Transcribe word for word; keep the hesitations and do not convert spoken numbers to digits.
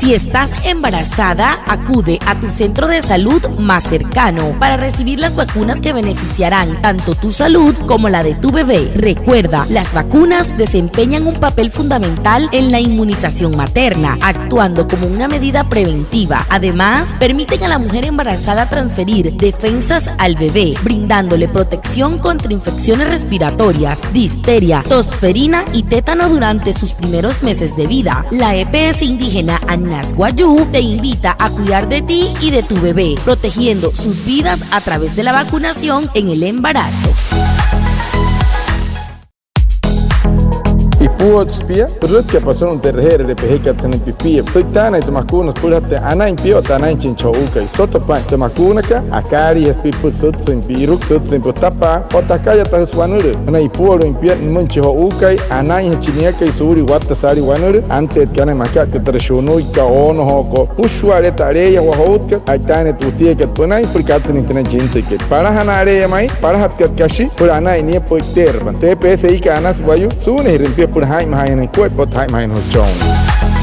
Si estás embarazada, acude a tu centro de salud más cercano para recibir las vacunas que beneficiarán tanto tu salud como la de tu bebé. Recuerda, las vacunas desempeñan un papel fundamental en la inmunización materna, actuando como una medida preventiva. Además, permiten a la mujer embarazada transferir defensas al bebé, brindándole protección contra infecciones respiratorias, difteria, tosferina y tétano durante sus primeros meses de vida. La E P S indígena Anas Wayuu te invita a cuidar de ti y de tu bebé, protegiendo sus vidas a través de la vacunación en el embarazo. Ipuotshi pia, pürütkat pasunun tü e'reje'erüle pejekat sünain pipiain. Tü taanain tü makuuna süpülajatü anain pia otta anainjachin chi jo'uukai. Soto paa'in tü makuunakat, akaaliijasü pia süpüla sütsüin pi'iruk, sütsüin pütapaa otta aka'yatajüsü wanülüü. Sünain ipuoluin pia nümüin chi jo'uukai, anainjachin niakai suulia watta saalii wanülüü, anteetkat anain maa aka türa shunuikat, oonojookot, süpüshua'aleeta aleeyajawaa joutkat, a'itaanüin tü wutiakat pünain süpüla katsünüin tü nünain chi jintüikai. Palajanaale'eya ma'i, palajatkat kashi süpüla anain nia pü'ite'erüpünaa. Tü E P S eekai Anas Wayuu, suunajirüin pia süpüla jaa'inmajaainjanain kuaippa otta jaa'inmajaainjanain jüchonnii.